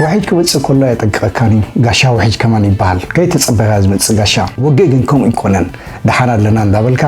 ውሒጅ ክመጽእ ከሎ ኣየጠንቅቐካን እዩ። ጋሻ ውሒጅ ከማን ይበሃል። ከይተጸበኻ ዝመጽእ ጋሻ። ውግእ ግን ከምኡ ኣይኮነን። ደሓን ኣለና እንዳበልካ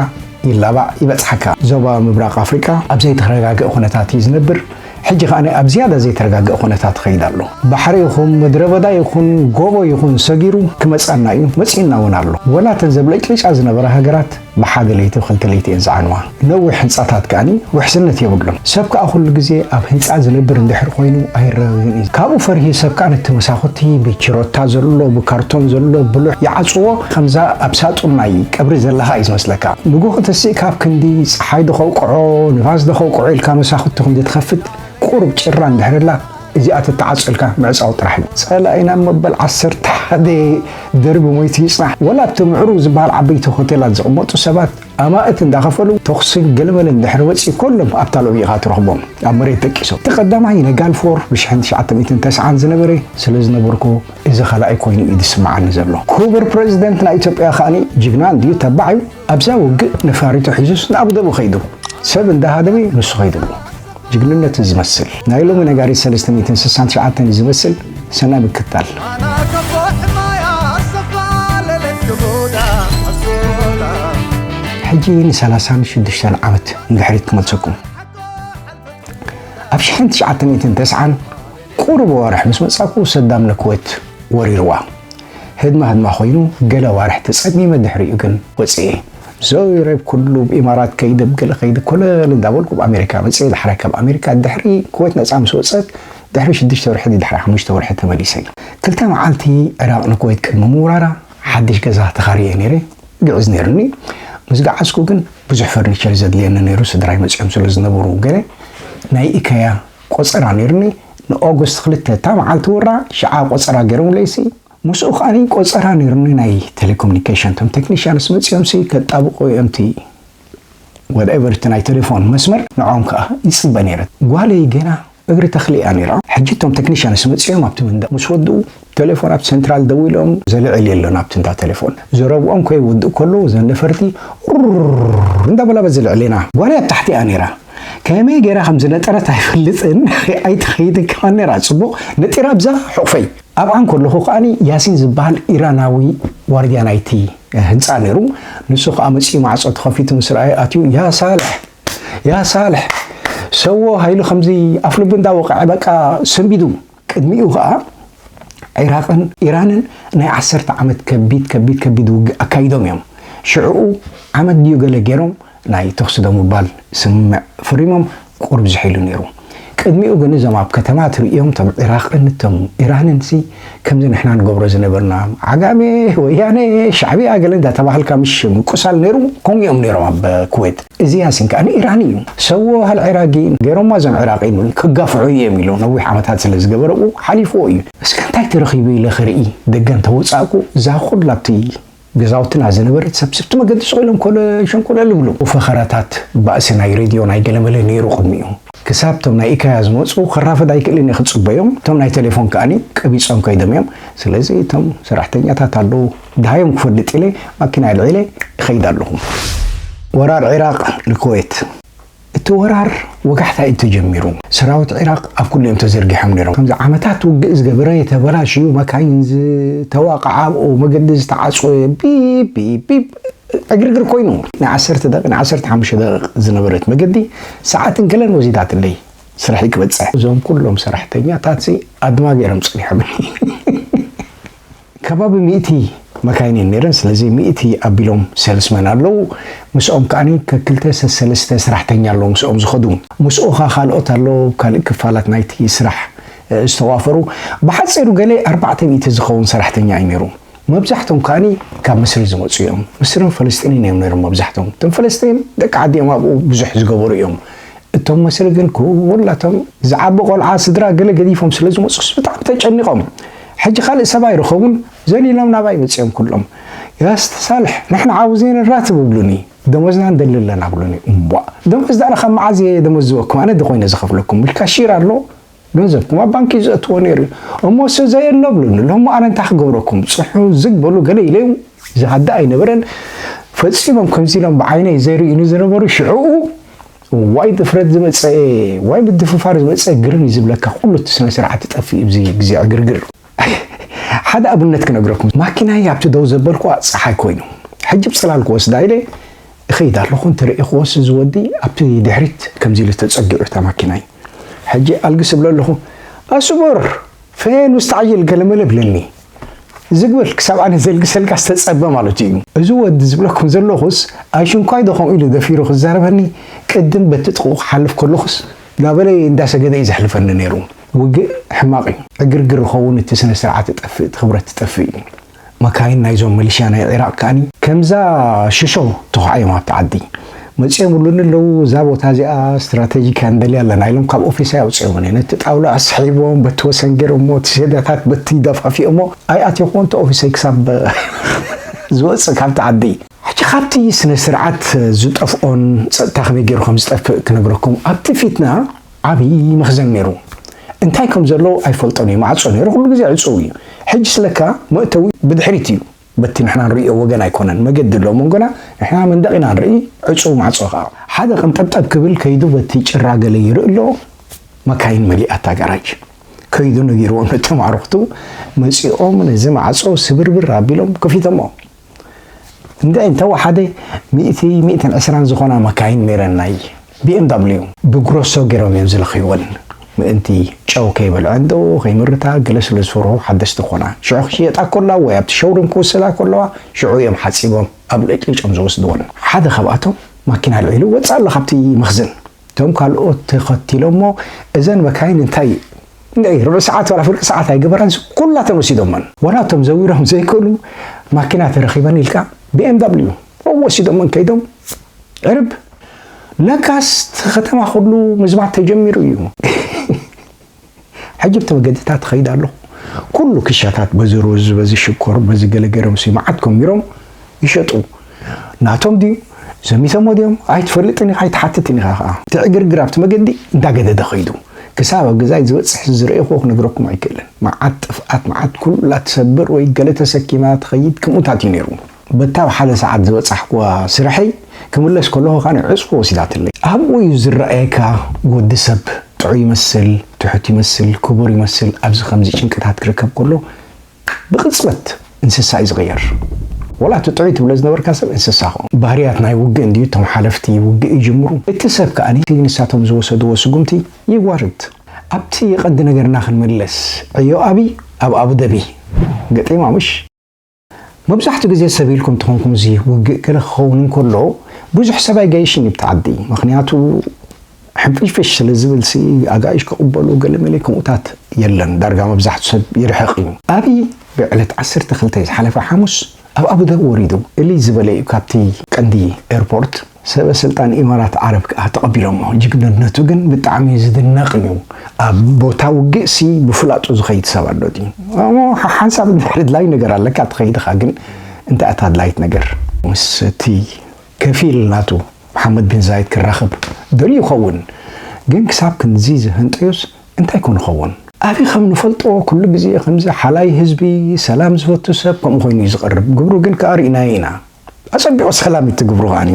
ይላባዕ ይበጽሓካ። ዞባ ምብራቕ ኣፍሪቃ ኣብ ዘይተረጋግአ ኩነታት እዩ ዝነብር። ሕጂ ከኣ ኣብ ዝያዳ ዘይተረጋግአ ኩነታት ይኸይድ ኣሎ። ባሕሪ ይኹን ምድረ በዳ ይኹን ጎቦ ይኹን ሰጊሩ ክመጽኣና እዩ፣ መጺኡና እውን ኣሎ። ወላ እተን ዘብለጭልጫ ዝነበራ ሃገራት ብሓደ ለይቲ ክልተ ለይቲ እየን ዝዓንዋ። ነዊሕ ህንጻታት ከኣኒ ውሕስነት የብሉን። ሰብ ከኣ ኩሉ ግዜ ኣብ ህንጻ ዝነብር እንድሕር ኮይኑ ኣይረጋግእን እዩ። ካብኡ ፈርሂ ሰብ ከኣ ነቲ መሳኹቲ ብችሮታ ዘሎ፣ ብካርቶን ዘሎ ብሉሕ ይዓጽዎ፣ ከምዛ ኣብ ሳጡን ናይ ቀብሪ ዘለኻ እዩ ዝመስለካ። ንግሆ ተሲእካ ኣብ ክንዲ ጸሓይ ዶ ከውቅዖ፣ ንፋስ ዶ ከውቅዖ ኢልካ መሳኹቲ ክንዲ ትኸፍት ቁሩብ ጭራ እንድሕር ኣላ እዚኣ ተተዓጽልካ ምዕጻው ጥራሕ እዩ። ጸላኢና መበል ዓሰርተ ሓደ ደርቢ ሞይቱ ይጽናሕ። ወላ ኣብቲ ምዕሩግ ዝበሃል ዓበይቲ ሆቴላት ዝቕመጡ ሰባት ኣማእት እንዳኸፈሉ ተኹስን ገለመለን ድሕሪ ወጺኡ ኮሎም ኣብታ ሎቢ ኢኻ ትረኽቦም ኣብ መሬት ደቂሶም። እቲ ቀዳማይ ነጋል ፎር ብሽሕን ትሽዓተ ሚእትን ተስዓን ዝነበረ ስለ ዝነበርኩ እዚ ኻልኣይ ኮይኑ እዩ ዝስምዓኒ ዘሎ። ክቡር ፕረዚደንት ናይ ኢትዮጵያ ከኣኒ ጅግና እንድዩ ተባዕ እዩ። ኣብዛ ውግእ ነፋሪቱ ሒዙስ ንኣቡደቢ ኸይዱ ሰብ እንዳሃደመ ንሱ ኸይዱ። ጅግንነት ዝመስል ናይ ሎሚ ነጋሪት ሰለስተ ሚእትን ስሳን ትሽዓተን ዝመስል ሰናይ ምክታል። ሕጂ ንሰላሳን ሽዱሽተን ዓመት ንድሕሪት ክመልሰኩም። ኣብ ሽሕን ትሽዓተ ሚእትን ተስዓን ቁሩብ ኣዋርሕ ምስ መጻኩ ሰዳም ንኩዌት ወሪርዋ። ህድማ ህድማ ኮይኑ ገለ ኣዋርሕ ተጸሚመ ድሕሪኡ ግን ወጽኤ። ዞይረ ኩሉ ብኢማራት ከይደ ብገለ ከይደ ኮለል እንዳበልኩ ብኣሜሪካ መጽኤ። ዳሕራይ ካብ ኣሜሪካ ድሕሪ ኩዌት ነጻ ምስ ወጸት ድሕሪ ሽዱሽተ ወርሒ ድሕሪ ሓሙሽተ ወርሒ ተመሊሰ። ክልተ መዓልቲ ዕራቕ ንኩዌት ቅድሚ ምውራራ ሓድሽ ገዛ ተኻርየ ነይረ። ግዕዝ ነይሩኒ። ምስ ገዓዝኩ ግን ብዙሕ ፈርኒቸር ዘድልየኒ ነይሩ። ስድራይ መጺኦም ስለ ዝነበሩ ገለ ናይ ኢከያ ቆጸራ ነይሩኒ። ንኦገስት ክልተ እታ መዓልቲ ውራ ሽዓ ቆጸራ ገይሮምለይሲ ምስኡ ከኣኒ ቆጸራ ነይሩኒ ናይ ቴሌኮሙኒኬሽን። እቶም ቴክኒሽያንስ መጺኦምሲ ከጣብቑ እዮም እቲ ወትኤቨር እቲ ናይ ቴሌፎን መስመር ንዖም ከኣ ይጽበ ነይረ። ጓለይ ገና እግሪ ተኽሊ እያ ነይራ። ሕጂ እቶም ቴክኒሽያንስ መጺኦም ኣብቲ መንደቕ ምስ ወድኡ ቴሌፎን ኣብቲ ሴንትራል ደዊሎም ዘልዕል የሎን ኣብቲ እንዳ ቴሌፎን። ዘረብኦም ከይወድእ ከሎ እዘን ነፈርቲ ሩር እንዳበላ በዚ ልዕሌና። ጓለይ ኣብ ታሕቲ እያ ነይራ። ከመይ ገይራ ከም ዝነጠረት ኣይፈልጥን። ኣይትኸይድን ከማን ነይራ። ጽቡቕ ነጢራ ኣብዛ ሕቑፈይ። ኣብኣ እንከለኹ ከኣኒ ያሲን ዝበሃል ኢራናዊ ዋርድያ ናይቲ ህንጻ ነይሩ። ንሱ ከኣ መጺኡ ማዕጾ ተኸፊቱ ምስ ረኣየ ኣትዩ፣ "ያ ሳልሕ፣ ያ ሳልሕ፣ ሰዎ ሃይሉ ከምዚ ኣፍልቡ እንዳወቕዐ በቃ ሰንቢዱ." ቅድሚኡ ከኣ ዒራቕን ኢራንን ናይ ዓሰርተ ዓመት ከቢድ፣ ከቢድ፣ ከቢድ ውግእ ኣካይዶም እዮም። ሽዕኡ ዓመት ድዩ ገለ ገይሮም ናይ ተኹሲ ደው ምባል ስምምዕ ፈሪሞም ቁሩብ ዝሕ ኢሉ ነይሩ። ቅድሚኡ ግን እዞም ኣብ ከተማ ትርእዮም እቶም ዒራቕን እቶም ኢራንን ሲ ከምዚ ንሕና ንገብሮ ዝነበርና ዓጋሜ፣ ወያኔ፣ ሻዕብያ ገለ እንዳተባሃልካ ምሽ ምቁሳል ነይሩ። ከምኡ እዮም ነይሮም ኣብ ኩዌት። እዚ ያሲን ከኣ ንኢራን እዩ። ሰዎ ሃልዒራጊ ገይሮማ እዞም ዒራቂ ክጋፍዑ እዮም ኢሉ ነዊሕ ዓመታት ስለ ዝገበረ ብኡ ሓሊፍዎ እዩ። እስከ እንታይ ተረኺቡ ኢለ ክርኢ ደገ እንተወጻእኩ እዛ ኩላ ኣብቲ ገዛውትና ዝነበረት ሰብ ስብቲ መገዲ ስቕ ኢሎም ኮለ ሸንኮለል ይብሉ። ፈኸራታት ባእሲ ናይ ሬድዮ ናይ ገለመለ ነይሩ ቅድሚኡ። ክሳብ እቶም ናይ ኢካያ ዝመጹ ክራፈድ ኣይክእልን እየ ክጽበዮም። እቶም ናይ ቴሌፎን ከኣኒ ቀቢጾም ከይዶም እዮም። ስለዚ እቶም ሰራሕተኛታት ኣለዉ፣ ደሃዮም ክፈልጥ ኢለ ማኪና ኣልዒለ ይኸይድ ኣለኹ። ወራር ዒራቕ ንኩዌት። እቲ ወራር ወጋሕታ እዩ ተጀሚሩ። ሰራዊት ዒራቕ ኣብ ኩሉ እዮም ተዘርጊሖም ነይሮም። ከምዚ ዓመታት ውግእ ዝገበረ፣ የተበላሽዩ መካይን ዝተዋቕዓ፣ ኣብኡ መገዲ ዝተዓጽወ፣ ቢፕ፣ ቢፕ፣ ቢፕ፣ ዕግርግር ኮይኑ። ናይ ዓሰርተ ደቂቕ፣ ናይ ዓሰርተ ሓሙሽተ ደቂቕ ዝነበረት መገዲ ሰዓትን ገለን ወሲዳትለይ ስርሐይ ክበጽሕ። እዞም ኩሎም ሰራሕተኛታትሲ ኣድማ ገይሮም ጸኒሖምኒ። ከባቢ ሚእቲ መካይን እየን ነይረን። ስለዚ ሚእቲ ኣቢሎም ሴልስመን ኣለዉ። ምስኦም ከኣኒ ከክልተ ሰሰለስተ ሰራሕተኛ ኣለዉ ምስኦም ዝኸዱ። ምስኡ ኸኣ ካልኦት ኣለዉ፣ ካልእ ክፋላት ናይቲ ስራሕ፣ እ፣ ዝተዋፈሩ። ብሓጺሩ ገለ ኣርባዕተ ሚእቲ ዝኸውን ሰራሕተኛ እዩ ነይሩ። መብዛሕቶም ከኣኒ ካብ ምስሪ ዝመጹ እዮም። ምስርን ፈለስጢንን እዮም ነይሮም መብዛሕቶም። እቶም ፈለስጢን ደቂ ዓዲ እዮም ኣብኡ ብዙሕ ዝገበሩ እዮም። እቶም መስሪ ግን ኩላቶም ዝዓቢ ቆልዓ ስድራ ገለ ገዲፎም ስለ ዝመጹስ ብጣዕሚ ተጨኒቖም። ሕጂ ካልእ ሰብ ኣይረኸቡን፣ ዘሊሎም ናባይ መጺኦም ኩሎም። "ያስተሳልሕ፣ ንሕና ዓውዜን ራትብ" እብሉኒ። "ደሞዝና ንደሊ ኣለና" እብሉኒ። እምቧእ፣ ደሞዝ ዳኣ ካብ መዓዝ እየ ደሞዝ ዝወኩም? ኣነ ዶ ኮይነ ዝኸፍለኩም? ኢልካ ሺር ኣሎ፣ ገንዘብኩም ኣብ ባንኪ ዘእትዎ ነይሩ እዩ። እሞ እሱ ዘየሎ እብሉኒ። ሎሚ ኣነ እንታይ ክገብረኩም? ጽሑ ዝግ በሉ ገለ ኢለዮም። ዝሃድእ ኣይነበረን። ፈጺሞም ከምዚ ኢሎም ብዓይነይ ዘይርእዩኒ ዝነበሩ ሽዕኡ ዋይ ድፍረት ዝመፀ፣ ዋይ ምድፍፋር ዝመፀ ግርም እዩ ዝብለካ። ኩሉ እቲ ስነ ስርዓት ይጠፍእ እዩ ብዚ ግዜ ዕግርግር። ሓደ ኣብነት ክነግረኩም። ማኪናይ ኣብቲ ደው ዘበልኩዋ ፀሓይ ኮይኑ፣ ሕጂ ብፅላል ክወስዳ ኢለ እኸይድ ኣለኹ። እንተረኢኹዎስ እዚ ወዲ ኣብቲ ድሕሪት ከምዚ ኢሉ ተፀጊዑ እታ ማኪናይ። ሕጂ ኣልግስ እብሎ ኣለኹ፣ ኣስቦር፣ ፈን ውስጥ ዓይል ገለመለ ብለኒ። ዝግበል ክሳብ ኣነ ዘልግሰልካ ዝተጸበ ማለት እዩ። እዚ ወዲ ዝብለኩም ዘለኹስ፣ ኣይሽንኳይ ዶ ከምኡ ኢሉ ደፊሩ ክዛረበኒ፣ ቅድም በቲ ጥቕኡ ክሓልፍ ከለኹስ፣ ላበለይ እንዳሰገደ እዩ ዘሕልፈኒ ነይሩ። ውግእ ሕማቕ እዩ። ዕግርግር ይኸውን፣ እቲ ስነ ስርዓት ይጠፍእ፣ እቲ ክብረት ይጠፍእ እዩ። መካይን ናይዞም ሚሊሽያ ናይ ዒራቕ ከኣኒ ከምዛ ሽሾ ተዃዕዮም ኣብቲ ዓዲ መጺኦም ብሉኒ ኣለዉ። እዛ ቦታ እዚኣ ስትራቴጂክ እያ ንደልያ ኣለና ኢሎም ካብ ኦፊስ ኣውጺኦምኒ። ነቲ ጣውላ ኣስሒቦም በቲ ወሰን ገይሮሞ፣ እቲ ሴዳታት በቲ ደፋፊኦሞ ኣይኣትየኹዎን እቲ ኦፊሰይ ክሳብ ዝወጽእ ካብቲ ዓዲ። ሕጂ ካብቲ ስነ ስርዓት ዝጠፍኦን ጸጥታ ከመይ ገይሩ ከም ዝጠፍእ ክነግረኩም። ኣብቲ ፊትና ዓብዪ መኽዘን ነይሩ። እንታይ ከም ዘሎ ኣይፈልጦን እዩ። ማዕጾ ነይሩ፣ ኩሉ ግዜ ዕጹው እዩ። ሕጂ ስለካ መእተዊ ብድሕሪት እዩ። በቲ ንሕና ንርእዮ ወገን ኣይኮነን። መገዲ ኣሎ መንጎና፣ ንሕና መንደቕ ኢና ንርኢ፣ ዕጹው ማዕጾ ኸኣ። ሓደ ቀንጠብጠብ ክብል ከይዱ በቲ ጭራ ገለ ይርኢ ኣሎ፣ መካይን መሊኣ እታ ጋራጅ። ከይዱ ነጊርዎም ነቶም ኣዕሩኽቱ፣ መጺኦም ነዚ ማዕጾ ስብርብር ኣቢሎም ከፊቶሞ። እንድዒ እንተወሓደ ሚእቲ፣ ሚእትን ዕስራን ዝኾና መካይን ነይረን ናይ ቢ ኤም ዳብሊዩ። ብግሮሶ ገይሮም እዮም ዝለኽይወን። ምእንቲ ጨው ከይበልዐ እንዶ ከይምርታ ገለ ስለ ዝፈርሁ ሓደስቲ ኮና። ሽዑ ክሽየጣ ከለዋ ወይ ኣብቲ ሸውሩም ክወሰዳ ከለዋ ሽዑ እዮም ሓጺቦም ኣብ ልጭልጮም ዝወስድወን። ሓደ ካብኣቶም ማኪና ኣልዒሉ ወጽእ ኣሎ ካብቲ መኽዘን። እቶም ካልኦት ተኸቲሎሞ እዘን መካይን እንታይ እንድዒ ርብዒ ሰዓት ዋላ ፍርቂ ሰዓት ኣይገበራን ኩላተን ወሲዶመን። ዋላ እቶም ዘዊሮም ዘይክእሉ ማኪና ተረኺበን ኢልካ ቢ ኤም ዳብሊዩ ወሲዶመን ከይዶም ዕርብ። ለካስ እቲ ከተማ ኩሉ ምዝማት ተጀሚሩ እዩ። ሕጂ ብቲ መገድታት እኸይድ ኣለኹ። ኩሉ ክሻታት በዚ ሩዝ፣ በዚ ሽኮር፣ በዚ ገለገለ ምስ መዓት ኮሚሮም ይሸጡ። ናቶም ድዩ? ዘሚቶሞ ድዮም? ኣይትፈልጥን ኢኻ፣ ኣይትሓትትን ኢኻ ኸዓ። እቲ ዕግርግር ኣብቲ መገዲ እንዳገደደ ኸይዱ። ክሳብ ኣብ ገዛይ ዝበጽሕ ዝረኤኹዎ ክነግረኩም ኣይክእልን። መዓት ጥፍኣት፣ መዓት ኩላ ትሰብር ወይ ገለ ተሰኪማ ትኸይድ፣ ከምኡታት እዩ ነይሩ። በታ ኣብ ሓደ ሰዓት ዝበጻሕኩዋ ስርሐይ ክምለስ ከለኹ ኸኣ ዕጽፎ ወሲዳትለይ። ኣብኡ እዩ ዝረኣየካ ወዲ ሰብ ጥዑይ ይመስል፣ ትሑት ይመስል፣ ክቡር ይመስል። ኣብዚ ከምዚ ጭንቅታት ክርከብ ከሎ ብቕጽበት እንስሳ እዩ ዝቕየር። ወላ እቲ ጥዑይ ትብሎ ዝነበርካ ሰብ እንስሳ ኸውን። ባህርያት ናይ ውግእ እንድዩ፣ እቶም ሓለፍቲ ውግእ ይጅምሩ። እቲ ሰብ ከኣ ንሳቶም ዝወሰድዎ ስጉምቲ ይዋርድ። ኣብቲ ቀንዲ ነገርና ክንምለስ፣ ዕዮ ኣብይ ኣብ ኣቡደቢ ገጢማ ምሽ? መብዛሕትኡ ግዜ ሰብ ኢልኩም ተኾንኩም እዚ ውግእ ገለ ክኸውን እንከሎ ብዙሕ ሰብ ኣይጋይሽን እዩ ብቲ ዓዲ። ምኽንያቱ ሕንፍሽፍሽ ስለ ዝብል ሲ ኣጋይሽ ክቕበሉ ገለ መለ ከምኡታት የለን። ዳርጋ መብዛሕትኡ ሰብ ይርሕቕ እዩ። ኣብይ ብዕለት ዓሰርተ ክልተ ዝሓለፈ ሓሙስ ኣብ ኣቡዳቢ ወሪዱ። እልይ ዝበለ እዩ ካብቲ ቀንዲ ኤርፖርት። ሰበ ስልጣን ኢማራት ዓረብ ከኣ ተቐቢሎሞ። ጅግንነቱ ግን ብጣዕሚ ዝድነቕ እዩ። ኣብ ቦታ ውግእ ሲ ብፍላጡ ዝኸይድ ሰብ ኣሎ ድዩ? እሞ ሓ-፣ ሓንሳብ እንድሕር ድላይ ነገር ኣለካ ትኸይድ ኢኻ፣ ግን እንታይ እታ ድላይት ነገር? ምስ እቲ ከፊል ናቱ መሓመድ ቢን ዛይድ ክራኸብ ደልዩ ይኸውን፣ ግን ክሳብ ክንድዚ ዝህንጠዮስ እንታይ ኮን ይኸውን? ኣቢ ከም ንፈልጦ ኩሉ ግዜ ከምዚ ሓላይ ህዝቢ፣ ሰላም ዝፈቱ ሰብ ከምኡ ኮይኑ እዩ ዝቐርብ። ግብሩ ግን ከኣ ርኢናዮ ኢና። ኣጸቢቑ ሰላም እዩ እቲ ግብሩ ከኣኒ።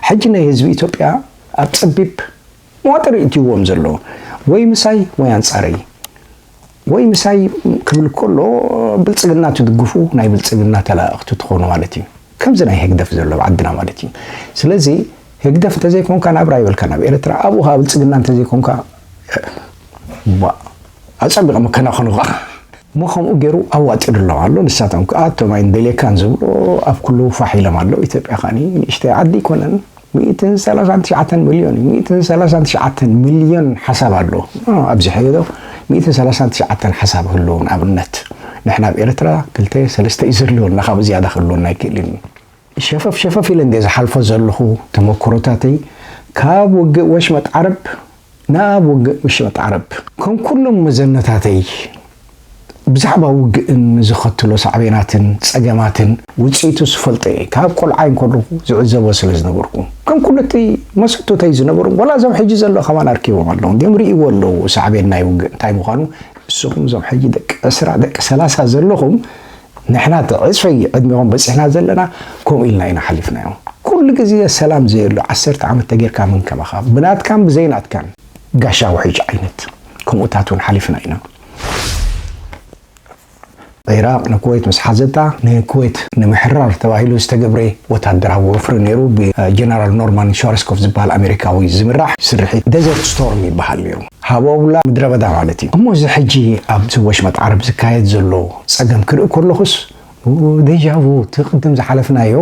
ሕጂ ናይ ህዝቢ ኢትዮጵያ ኣብ ጸቢብ መዋጥር እዩ እትይዎም ዘሎ። ወይ ምሳይ ወይ ኣንጻረይ። ወይ ምሳይ ክብል ከሎ ብልጽግና ትድግፉ ናይ ብልጽግና ተላእኽቲ ትኾኑ ማለት እዩ። ከምዚ ናይ ህግደፍ ዘሎ ኣብ ዓድና ማለት እዩ። ስለዚ ህግደፍ እንተዘይኮንካ ናብራ ይበልካ ናብ ኤርትራ፣ ኣብኡ ኸኣ ብልጽግና እንተዘይኮንካ፣ ዋ፣ ኣጸቢቐ መከናኸኑ ኸኣ። እሞ ከምኡ ገይሩ ኣዋጢሩ ኣሎ ኣሎ። ንሳቶም ከኣ እቶም ኣይንደልየካን ዝብሉ ኣብ ኩሉ ፋሕ ኢሎም ኣለዉ። ኢትዮጵያ ከኣ ንእሽተይ ዓዲ ኣይኮነን። ሚእትን ሰላሳን ትሽዓተን ሚልዮን እዩ። ሚእትን ሰላሳን ትሽዓተን ሚልዮን ሓሳብ ኣሎ። እ፣ ኣብዚሐዮ ዶ? ሚእትን ሰላሳን ትሽዓተን ሓሳብ ህልዎ። ንኣብነት፣ ንሕና ኣብ ኤርትራ ክልተ ሰለስተ እዩ ዝህልወና፣ ካብኡ ዝያዳ ክህልወና ኣይክእልን እዩ። ሸፈፍ ሸፈፍ ኢለ እንደ ዝሓልፎ ዘለኹ ተመክሮታተይ፣ ካብ ውግእ ወሽመጥ ዓረብ ናብ ውግእ ወሽመጥ ዓረብ፣ ከም ኩሎም መዘነታተይ፣ ብዛዕባ ውግእን ዝኸትሎ ሳዕቤናትን ጸገማትን ውጽኢቱ ዝፈልጦ እየ። ካብ ቆልዓይ እንከለኹ ዝዕዘቦ ስለ ዝነበርኩ፣ ከም ኩሉ እቲ መሰቶተይ ዝነበሩ፣ ወላ እዞም ሕጂ ዘለዉ ከማን ኣርኪቦም ኣለዉ። እንዲኦም ርእይዎ ኣለዉ ሳዕቤን ናይ ውግእ እንታይ ምዃኑ። ንስኹም እዞም ሕጂ ደቂ ዕስራ፣ ደቂ ሰላሳ ዘለኹም፣ ንሕና እቲ ዕጽፈይ ዕድሜኹም በጺሕና ዘለና፣ ከምኡ ኢልና ኢና ሓሊፍናዮ። ኩሉ ግዜ ሰላም ዘየሎ ዓሰርተ ዓመት ተጌርካ ምንከባኻብ፣ ብናትካን ብዘይናትካን ጋሻ ውሕጅ ዓይነት። ከምኡታት እውን ሓሊፍና ኢና። ኢራቕ ንኩዌት ምስ ሓዘታ፣ ንኩዌት ንምሕራር ተባሂሉ ዝተገብረ ወታደራዊ ወፍሪ ነይሩ። ብጀነራል ኖርማን ሸዋርስኮፍ ዝበሃል ኣሜሪካዊ ዝምራሕ ስርሒት ደዘርት ስቶርም ይበሃል ነይሩ። ሃቦብላ ምድረ በዳ ማለት እዩ። እሞ እዚ ሕጂ ኣብዚ ወሽመጥ ዓረብ ዝካየድ ዘሎ ጸገም ክርኢ ከለኹስ፣ ዴጃ ቩ፣ እቲ ቅድም ዝሓለፍናዮ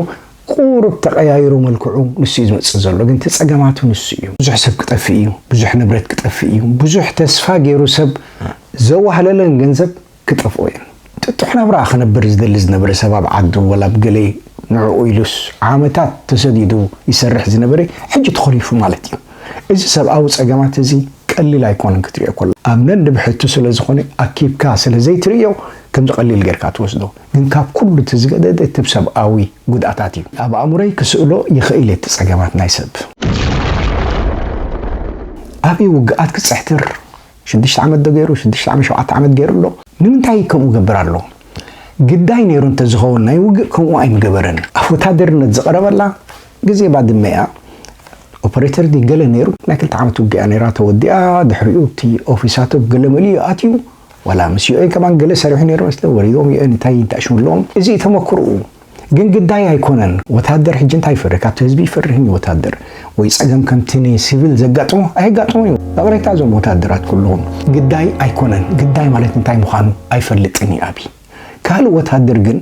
ቁሩብ ተቐያይሩ መልክዑ ንሱ እዩ ዝመጽእ ዘሎ። ግን እቲ ጸገማቱ ንሱ እዩ። ብዙሕ ሰብ ክጠፍእ እዩ፣ ብዙሕ ንብረት ክጠፍእ እዩ፣ ብዙሕ ተስፋ ገይሩ ሰብ ዘዋህለለን ገንዘብ ክጠፍኦ እየን። ጥጡሕ ናብራ ክነብር ዝደሊ ዝነበረ ሰብ ኣብ ዓዱ ወላ ኣብ ገለ ንዕኡ ኢሉስ ዓመታት ተሰዲዱ ይሰርሕ ዝነበረ ሕጂ ተኾሊፉ ማለት እዩ። እዚ ሰብኣዊ ጸገማት እዚ ቀሊል ኣይኮነን ክትሪኦ ከሎ። ኣብ ነንብ ሕቱ ስለ ዝኾነ ኣኪብካ ስለ ዘይትርእዮ ከምዚ ቀሊል ጌርካ ትወስዶ። ግን ካብ ኩሉ እቲ ዝገደደ እቲ ሰብኣዊ ጉድኣታት እዩ። ኣብ ኣእምሮይ ክስእሎ ይኽእል እየ እቲ ጸገማት ናይ ሰብ። ኣብይ ውግኣት ክጽሕትር ሽዱሽተ ዓመት ዶ ገይሩ? ሽዱሽተ ዓመት፣ ሸውዓተ ዓመት ገይሩ ኣሎ። ንምንታይ ከምኡ ገብር ኣሎ? ግዳይ ነይሩ እንተዝኸውን ናይ ውግእ ከምኡ ኣይምገበረን። ኣብ ወታደርነት ዝቐረበላ ግዜ ባድመ እያ። ኦፐሬተር ድዩ ገለ ነይሩ። ናይ ክልተ ዓመት ውግእ እያ ነይራ፣ ተወዲኣ። ድሕሪኡ እቲ ኦፊሳቱ ገለ መሊኡ ኣትዩ። ዋላ ምስ ዩ ኤን ከማን ገለ ሰሪሑ ነይሩ መስለ፣ ወሪዶም ዩ ኤን እንታይ ይተኣሽምሎም። እዚ እዩ ተመክሮኡ። ግን ግዳይ ኣይኮነን። ወታደር ሕጂ እንታይ ይፈርህ? ካብቲ ህዝቢ ይፈርህ እዩ ወታደር። ወይ ጸገም ከምቲ ንሲቪል ዘጋጥሞ ኣየጋጥሞን እዩ። ይቕሬታ እዞም ወታደራት ኩልኹም። ግዳይ ኣይኮነን። ግዳይ ማለት እንታይ ምዃኑ ኣይፈልጥን እዩ ኣብይ። ካልእ ወታደር ግን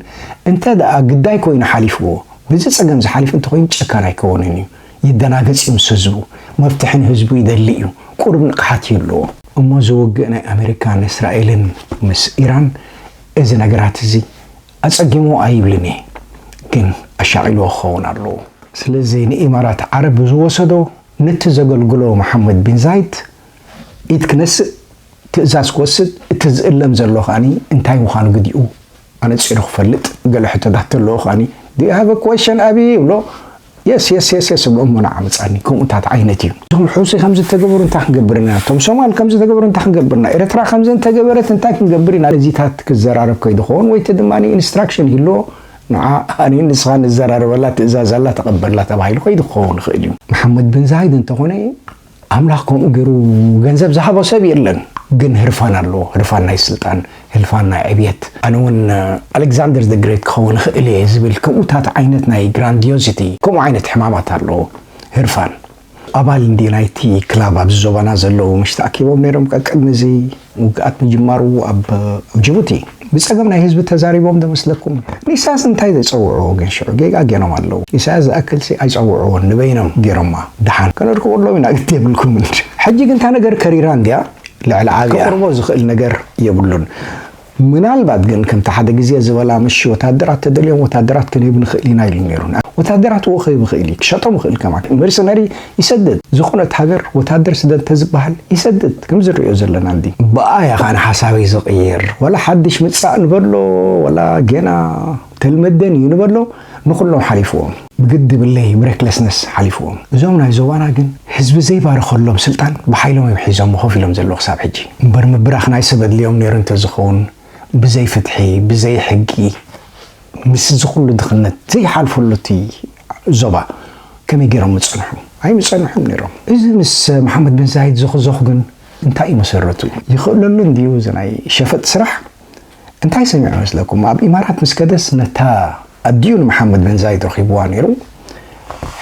እንተ ደኣ ግዳይ ኮይኑ ሓሊፍዎ፣ በዚ ጸገም ዝሓልፍ እንተኾይኑ ጨካን ኣይከውንን እዩ። ይደናገጽ እዩ ምስ ህዝቡ። መፍትሒ ንህዝቡ ይደሊ እዩ። ቁሩብ ንቕሓት ይህልዎ። እሞ እዚ ውግእ ናይ ኣሜሪካን እስራኤልን ምስ ኢራን እዚ ነገራት እዚ ኣጸጊምዎ ኣይብልን እየ፣ ግን ኣሻቒልዎ ክኸውን ኣለዎ። ስለዚ ንኢማራት ዓረብ ዝወሰዶ ነቲ ዘገልግሎ መሓመድ ቢን ዛይድ ኢድ ክነስእ ትእዛዝ ክወስድ፣ እቲ ዝእለም ዘሎ ከኣኒ እንታይ ምዃኑ ግዲኡ ኣነጺሩ ክፈልጥ፣ ገለ ሕቶታት ተለዎ ከኣኒ፣ "Do you have a question, ኣቢ?" ይብሎ። "Yes, yes, yes, yes" እብሎ፣ እሞ ንዓ መጻኒ። ከምኡታት ዓይነት እዩ። እቶም ሑሲ ከምዚ እንተገበሩ እንታይ ክንገብር ኢና? እቶም ሶማል ከምዚ እንተገበሩ እንታይ ክንገብር ኢና? ኤርትራ ከምዚ እንተገበረት እንታይ ክንገብር ኢና? እዚታት ክዘራረብ ከይዱ ኸውን፣ ወይ እቲ ድማ ኢንስትራክሽን ይህልዎ፣ ንዓ ኣነ ንስኻ ንዘራረበላ ትእዛዝ ኣላ፣ ተቐበላ ተባሂሉ ከይዱ ክኸውን ይኽእል እዩ። መሓመድ ብን ዛይድ እንተኾነ፣ ኣምላኽ ከምኡ ገይሩ ገንዘብ ዝሃቦ ሰብ የለን። ግን ህርፋን ኣለዎ። ህርፋን ናይ ስልጣን፣ ህርፋን ናይ ዕብየት። ኣነ እውን ኣሌክዛንደር ዘ ግሬት ክኸውን እኽእል እየ ዝብል ከምኡታት ዓይነት ናይ ግራንዲዮሲቲ፣ ከምኡ ዓይነት ሕማማት ኣለዎ ህርፋን። ኣባል እንዲ ናይቲ ክላብ ኣብዚ ዞባና ዘለዉ ምሽ ተኣኪቦም ነይሮም ቀቅድሚ እዚ ውግኣት ምጅማሩ ኣብ ጅቡቲ። ብጸገም ናይ ህዝቢ ተዛሪቦም ዶ መስለኩም? ንኢሳያስ እንታይ ዘጸውዕዎ ግን ሽዑ? ጌጋ ገይሮም ኣለዉ። ኢሳያስ ዝኣክልሲ ኣይጸውዕዎን፣ ንበይኖም ገይሮማ። ደሓን ከነርክበሎም ኢና፣ ግዲ የብልኩምን። ሕጂ ግን እታ ነገር ከሪራ እንድያ፣ ልዕሊ ዓብያ። ከቕርቦ ዝኽእል ነገር የብሉን። ምናልባት ግን ከምቲ ሓደ ግዜ ዝበላ፣ ምሽ ወታደራት ተደልዮም ወታደራት ክንህብ ንኽእል ኢና ኢሉ ነይሩ። ወታደራት እዎ ክህብ ይኽእል እዩ፣ ክሸጦም ይኽእል ከማን። መርሰነሪ ይሰድድ። ዝኾነት ሃገር ወታደር ስደድ እንተዝበሃል ይሰድድ፣ ከም ዝርእዮ ዘለና እንዲ። ብኣ እያ ኸኣ ንሓሳበይ ዝቕይር። ወላ ሓድሽ ምጻእ ንበሎ፣ ወላ ጌና ተልመደን እዩ ንበሎ፣ ንኹሎም ሓሊፍዎም። ብግዲ ብለይ ብሬክለስነስ ሓሊፍዎም። እዞም ናይ ዞባና ግን ህዝቢ ዘይባርኸሎም ስልጣን ብሓይሎም እዮም ሒዞሞ ኮፍ ኢሎም ዘለዉ ክሳብ ሕጂ። እምበር ምብራኽ ናይ ሰብ ኣድልዮም ነይሩ እንተዝኸውን፣ ብዘይ ፍትሒ፣ ብዘይ ሕጊ፣ ምስ እዚ ኩሉ ድኽነት ዘይሓልፈሉ እቲ ዞባ ከመይ ገይሮም ምጸንሑ? ኣይምጸንሑን ነይሮም። እዚ ምስ መሓመድ ብን ዛይድ ዞኽዞኽ ግን እንታይ እዩ መሰረቱ? ይኽእለሉ እንድዩ እዚ ናይ ሸፈጥ ስራሕ? እንታይ ሰሚዑ መስለኩም? ኣብ ኢማራት ምስ ከደስ ነታ ኣዲኡ ንመሓመድ ብን ዛይድ ረኺብዋ ነይሩ።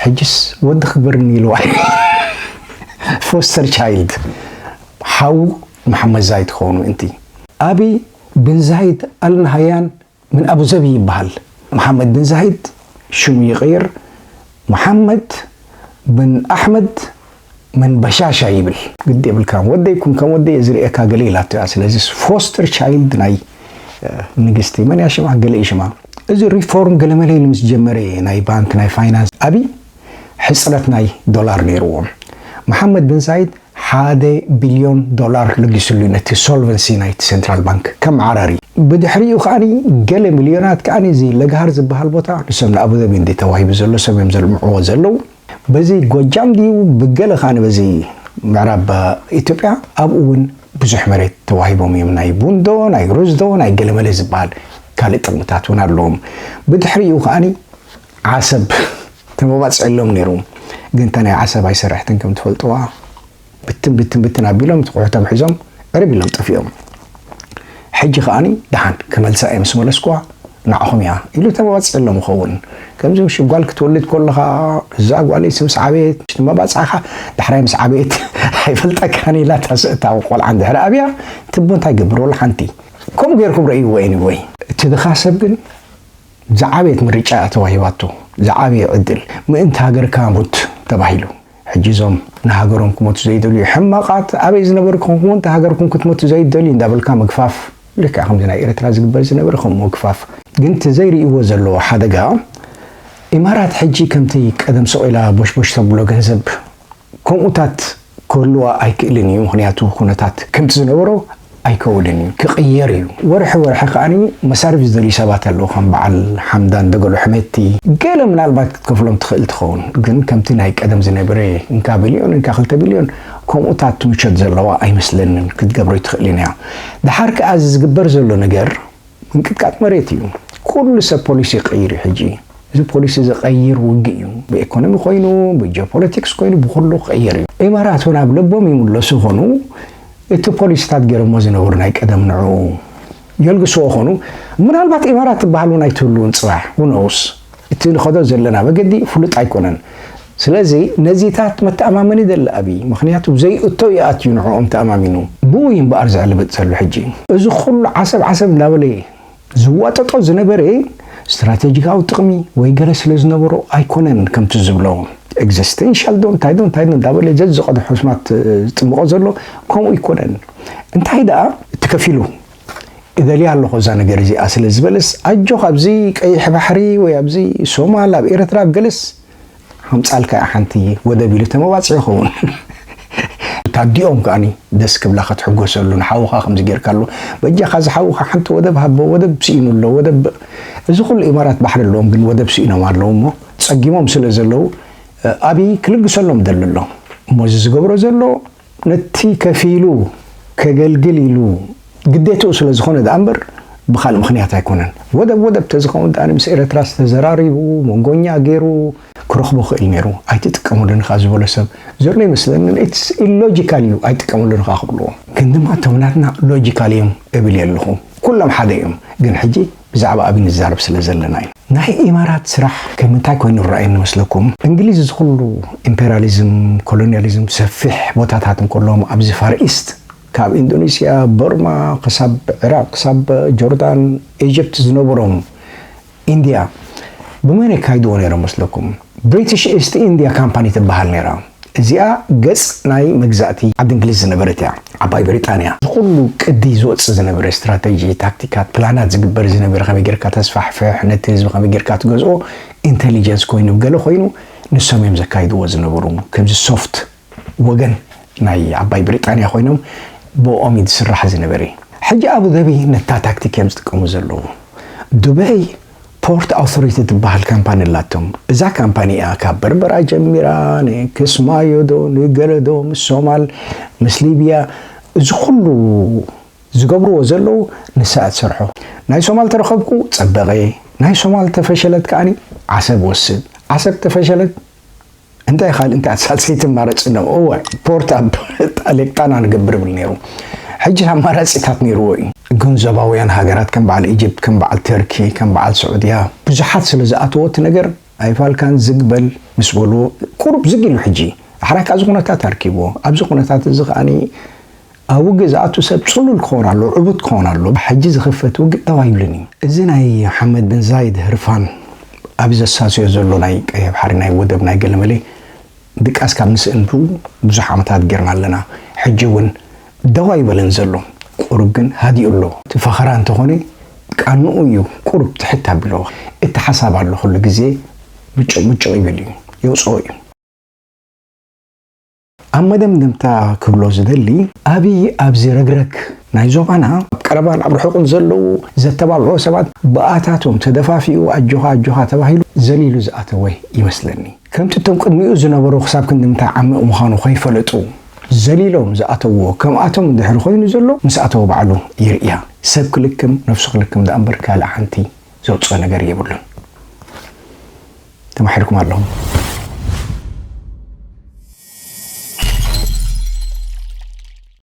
ሕጅስ ወዲ ክግበርኒ ኢልዋ። ፎስተር ቻይልድ፣ ሓዉ መሓመድ ዛይድ ክኸውን ምእንቲ። ኣቢ ብን ዛይድ ኣል ናሃያን ምን ኣቡዘቢ ይበሃል። መሓመድ ብን ዛይድ ሽሙ ይቕይር፣ መሓመድ ብን ኣሕመድ ምን በሻሻ ይብል። ግዲ የብልካን፣ ወደይ ኩን ከም ወደይ እየ ዝርእየካ ገለ ኢላቶ እያ። ስለዚ ፎስተር ቻይልድ ናይ፣ እ፣ ንግስቲ መን እያ ሽማ? ገለ እዩ ሽማ። እዚ ሪፎርም ገለመለ ኢሉ ምስ ጀመረ፣ ናይ ባንክ፣ ናይ ፋይናንስ፣ ኣቢ ሕጽረት ናይ ዶላር ነይርዎም። መሓመድ ብን ዛይድ ሓደ ቢልዮን ዶላር ለጊስሉ ነቲ ሶልቨንሲ ናይቲ ሴንትራል ባንክ ከም መዓራሪ። ብድሕሪኡ ከኣኒ ገለ ሚልዮናት ከኣኒ እዚ ለግሃር ዝበሃል ቦታ ንሰብ ንኣቡዘቢ እንዲ ተዋሂቡ ዘሎ ሰብ እዮም ዘልምዕዎ ዘለዉ። በዚ ጎጃም ድዩ ብገለ ከኣኒ በዚ ምዕራብ ኢትዮጵያ ኣብኡ እውን ብዙሕ መሬት ተዋሂቦም እዮም። ናይ ቡንዶ፣ ናይ ሩዝዶ፣ ናይ ገለመለ ዝበሃል ካልእ ጥቕምታት እውን ኣለዎም። ብድሕሪኡ ከኣኒ ዓሰብ ተመባፅዐሎም ነይሩ። ግን እታ ናይ ዓሰብ ኣይሰርሕትን ከም ትፈልጥዋ፣ ብትን ብትን ብትን ኣቢሎም እቲ ኩሕቶም ሒዞም ዕርብ ኢሎም ጠፊኦም። ሕጂ ከኣኒ ደሓን ክመልሳ እየ ምስ መለስኩዋ ንዓኹም እያ ኢሉ ተመባፅዐሎም ይኸውን። ከምዚ ምሽ ጓል ክትወልድ ከለኻ እዛ ጓለይ ምስ ዓበየት ትመባፅዓኻ፣ ዳሕራይ ምስ ዓበየት ኣይፈልጠካን ኢላ እታ ስ-፣ እታ ቆልዓ እንድሕር ኣብያ ትቦ እንታይ ገብር ወላ ሓንቲ። ከምኡ ጌርኩም ረእይዎ። Anyway፣ እቲ ድኻ ሰብ ግን ዝዓበየት ምርጫ እያ ተዋሂባቶ፣ ዝዓበየ ዕድል። ምእንቲ ሃገርካ ሙት ተባሂሉ። ሕጂ እዞም ንሃገሮም ክሞቱ ዘይደልዩ ሕማቓት ኣበይ ዝነበርኩም እውን ንሃገርኩም ክትሞቱ ዘይደልዩ እንዳበልካ ምግፋፍ፣ ልክዕ ከምዚ ናይ ኤርትራ ዝግበር ዝነበረ ከምኡ ምግፋፍ። ግን እቲ ዘይርእይዎ ዘለዎ ሓደጋ፣ ኢማራት ሕጂ ከምቲ ቀደም ስቕ ኢላ ቦሽቦሽ ተብሎ ገንዘብ ከምኡታት ክህልዋ ኣይክእልን እዩ። ምኽንያቱ ኩነታት ከምቲ ዝነበሮ ኣይከውልን እዩ፣ ክቕየር እዩ። ወርሒ ወርሒ ከኣኒ መሳርፍ ዝደልዩ ሰባት ኣለዉ፣ ከም በዓል ሓምዳን ደገሎ ሕሜቲ። ገለ ምናልባት ክትከፍሎም ትኽእል ትኸውን፣ ግን ከምቲ ናይ ቀደም ዝነበረ እንካ ቢልዮን እንካ ክልተ ቢልዮን ከምኡታት ምቾት ዘለዋ ኣይመስለንን። ክትገብሮ ይትኽእል ኢና። ደሓር ከኣ እዚ ዝግበር ዘሎ ነገር ምንቅጥቃጥ መሬት እዩ። ኩሉ ሰብ ፖሊሲ ይቀይር እዩ። ሕጂ እዚ ፖሊሲ ዝቀይር ውግእ እዩ። ብኢኮኖሚ ኮይኑ፣ ብጂኦፖለቲክስ ኮይኑ፣ ብኩሉ ክቀየር እዩ። ኢማራት እውን ኣብ ልቦም ይምለሱ ይኾኑ። እቲ ፖሊሲታት ገይሮሞ ዝነበሩ ናይ ቀደም ንዕኡ የልግስዎ ይኾኑ። ምናልባት ኢማራት ትበሃል እውን ኣይትህልውን ጽባሕ፣ who knows? እቲ ንኸዶ ዘለና መገዲ ፍሉጥ ኣይኮነን። ስለዚ ነዚታት መተኣማመኒ ደሊ ኣብይ፣ ምኽንያቱ ዘይእቶ ይኣትዩ ንዕኦም ተኣማሚኑ። ብኡ እዩ እምበኣር ዝዕልብጥ ዘሎ ሕጂ። እዚ ኩሉ ዓሰብ ዓሰብ እንዳበለ ዝዋጠጦ ዝነበረ ስትራቴጂካዊ ጥቕሚ ወይ ገለ ስለ ዝነበሮ ኣይኮነን። ከምቲ ዝብሎ ኤግዚስቴንሻል ዶ እንታይ ዶ እንታይ ዶ እንዳበለ ዘዝቐድሖ ስማት ዝጥምቖ ዘሎ ከምኡ ኣይኮነን። እንታይ ደኣ እቲ ከፊሉ እደልያ ኣለኹ እዛ ነገር እዚኣ ስለ ዝበለስ፣ ኣጆኻ ኣብዚ ቀይሕ ባሕሪ ወይ ኣብዚ ሶማል ኣብ ኤርትራ ኣብ ገለስ ሓምጻልካ እያ ሓንቲ ወደብ ኢሉ ተመባጽዑ ይኸውን። ታዲኦም ከኣኒ ደስ ክብላ ክትሕጎሰሉ፣ ንሓውኻ ከምዚ ጌርካሉ፣ በጃኻ እዚ ሓውኻ ሓንቲ ወደብ ሃቦ፣ ወደብ ስኢኑ ኣሎ፣ ወደብ፣ እዚ ኩሉ ኢማራት ባሕሪ ኣለዎም፣ ግን ወደብ ስኢኖም ኣለዉ እሞ ጸጊሞም ስለ ዘለዉ፣ ኣብይ ክልግሰሎም ደሊ ኣሎ። እሞ እዚ ዝገብሮ ዘሎ ነቲ ከፊሉ ከገልግል ኢሉ ግዴትኡ ስለ ዝኾነ ደኣ እምበር ብኻልእ ምኽንያት ኣይኮነን። ወደብ ወደብ ተዝኸውን ደኣ ምስ ኤርትራ ዝተዘራሪቡ፣ መንጎኛ ገይሩ ክረኽቦ ክእል ነይሩ። ኣይትጥቀሙሉን ኢኻ ዝበሎ ሰብ ዘሎ ይመስለኒ። It's illogical እዩ፣ ኣይትጥቀሙሉን ኢኻ ክብልዎ። ግን ድማ እቶም ናትና ሎጂካል እዮም እብል የለኹ። ኩሎም ሓደ እዮም። ግን ሕጂ ብዛዕባ ኣብይ ንዛረብ ስለ ዘለና እዩ። ናይ ኢማራት ስራሕ ከም እንታይ ኮይኑ ይረኣየኒ መስለኩም? እንግሊዝ እዚ ኩሉ ኢምፔሪያሊዝም፣ ኮሎኒያሊዝም ሰፊሕ ቦታታት እንከለዎም ኣብዚ ፋር ኢስት ካብ ኢንዶኔስያ፣ በርማ፣ ክሳብ ዕራቕ፣ ክሳብ ጆርዳን፣ ኢጅፕት ዝነበሮም ኢንድያ ብመን የካይድዎ ነይሮም መስለኩም? ብሪቲሽ ኢስት ኢንድያ ካምፓኒ ትበሃል ነይራ። እዚኣ ገጽ ናይ መግዛእቲ ዓዲ እንግሊዝ ዝነበረት እያ፣ ዓባይ ብሪጣንያ። እዚ ኩሉ ቅዲ ዝወጽእ ዝነበረ ስትራተጂ፣ ታክቲካት፣ ፕላናት ዝግበር ዝነበረ፣ ከመይ ጌርካ ተስፋሕፍሕ፣ ነቲ ህዝቢ ከመይ ጌርካ ትገዝኦ፣ ኢንተሊጀንስ ኮይኑ፣ ገለ ኮይኑ፣ ንሶም እዮም ዘካይድዎ ዝነበሩ። ከምዚ ሶፍት ወገን ናይ ዓባይ ብሪጣንያ ኮይኖም ብኦም እዩ ዝስራሕ ዝነበረ። ሕጂ ኣቡዘቢ ነታ ታክቲክ እዮም ዝጥቀሙ ዘለዉ። ዱበይ ፖርት ኣውቶሪቲ ትበሃል ካምፓኒ ኣላቶም። እዛ ካምፓኒ እያ ካብ በርበራ ጀሚራ ንክስማዮ ዶ ንገለ ዶ ምስ ሶማል ምስ ሊብያ እዚ ኩሉ ዝገብርዎ ዘለዉ ንሳ እያ ትሰርሖ። ናይ ሶማል ተረኸብኩ ጸበቐ፣ ናይ ሶማል ተፈሸለት ከኣኒ ዓሰብ ወስድ፣ ዓሰብ ተፈሸለት እንታይ ካልእ እንታይ ኣሳሰይቲ ማረጽ ነው? እወ ፖርት ኣብ ጣሌጣና ንገብር ብል ነይሩ። ሕጂ ኣማራጺታት ነይርዎ እዩ። ግን ዞባውያን ሃገራት ከም በዓል ኢጅፕት፣ ከም በዓል ተርኪ፣ ከም በዓል ስዑድያ ብዙሓት ስለ ዝኣተዎ እቲ ነገር ኣይፋልካን ዝግ በል ምስ በልዎ ቁሩብ ዝግ ኢሉ። ሕጂ ኣሕራይ ከኣ እዚ ኩነታት ኣርኪብዎ። ኣብዚ ኩነታት እዚ ከኣኒ ኣብ ውግእ ዝኣቱ ሰብ ጽሉል ክኸውን ኣለዎ፣ ዕቡት ክኸውን ኣለዎ። ሕጂ ዝኽፈት ውግእ ደው ኣይብልን እዩ። እዚ ናይ ሓመድ ብን ዛይድ ህርፋን ኣብ ዘሳስዮ ዘሎ ናይ ቀይሕ ባሕሪ ናይ ወደብ ናይ ገለመለ ድቃስ ካብ ንስእን ብዙሕ ዓመታት ጌርና ኣለና። ሕጂ እውን ደው ኣይበለን ዘሎ። ቁሩብ ግን ሃዲኡ ኣሎ። እቲ ፈኸራ እንተኾነ ቃንኡ እዩ ቁሩብ ትሕት ኣቢልዎ። እቲ ሓሳብ ኣሎ ኩሉ ግዜ ምጭቕ ምጭቕ ይብል እዩ፣ የውጽኦ እዩ። ኣብ መደምደምታ ክብሎ ዝደሊ፣ ኣብይ ኣብዚ ረግረግ ናይ ዞባና ኣብ ቀረባን ኣብ ርሑቕን ዘለዉ ዘተባብዖ ሰባት ብኣታቶም ተደፋፊኡ ኣጆኻ ኣጆኻ ተባሂሉ ዘሊሉ ዝኣተወ ይመስለኒ። ከምቲ እቶም ቅድሚኡ ዝነበሩ ክሳብ ክንዲ ምንታይ ዓሚቕ ምዃኑ ከይፈለጡ ዘሊሎም ዝኣተውዎ ከምኣቶም እንድሕሪ ኮይኑ ዘሎ ምስ ኣተወ ባዕሉ ይርእያ። ሰብ ክልክም ነፍሱ ክልክም ደኣ እምበር ካልእ ሓንቲ ዘውጽኦ ነገር የብሉን። ተማሒርኩም ኣለኹም።